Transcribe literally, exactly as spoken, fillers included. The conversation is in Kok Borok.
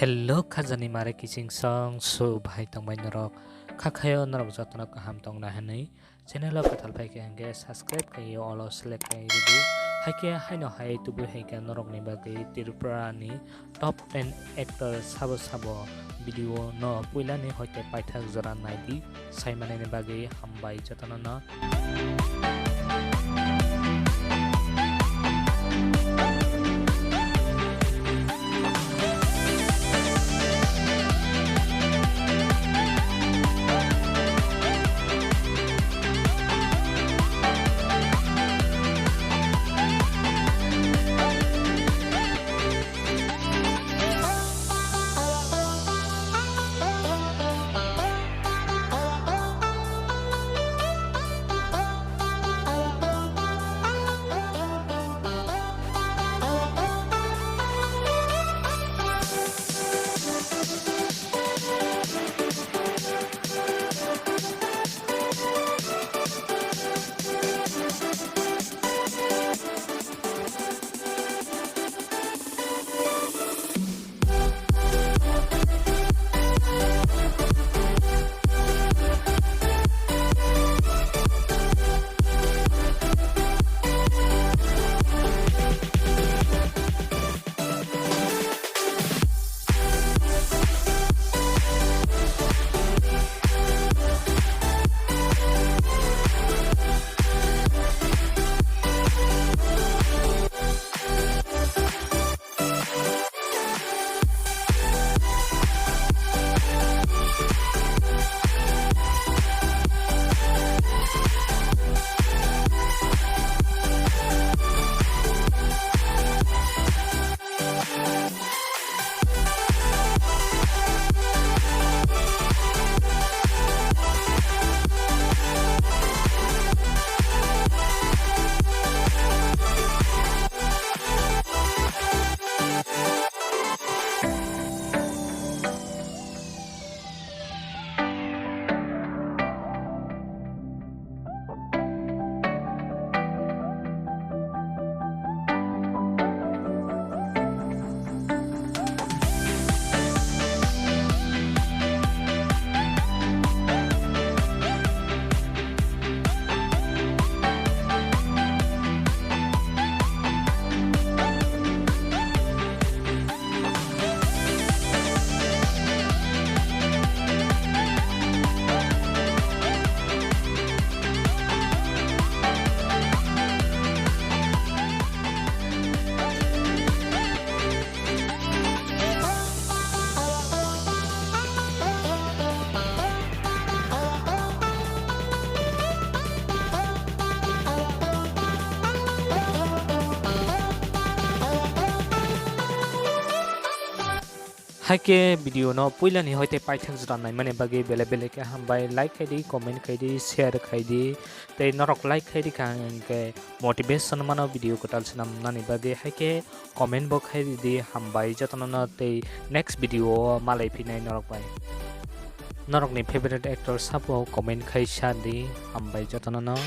Hello, khajani mare kiching song, so bahai tongbai norok. Khakhayo norok jotono kaham tongna hinwi. Channel o kwtal phai khe hwnkhe subscribe khai olo select khai ridi. Haikhe haino hai tubu hai khe norokni bagwi Tripura ni top ten actor sabo sabo video no puilani hoite paithak jora naidi. Saimanini bagwi hambai jotono no. Haikhe video no puilani hoite paithak jora naimani bagwi belai belai khe hambai, like khaidi, comment khaidi, share khaidi, tei norok like khaidi kha hwnkhe motivation mano video kwtal swnamnani bagwi. Haikhe comment bo khaidi hambai jotono no, tei next video o malai phinai norok bai. Norokni favorite actor sabo comment khai sa di, hambai jotono no.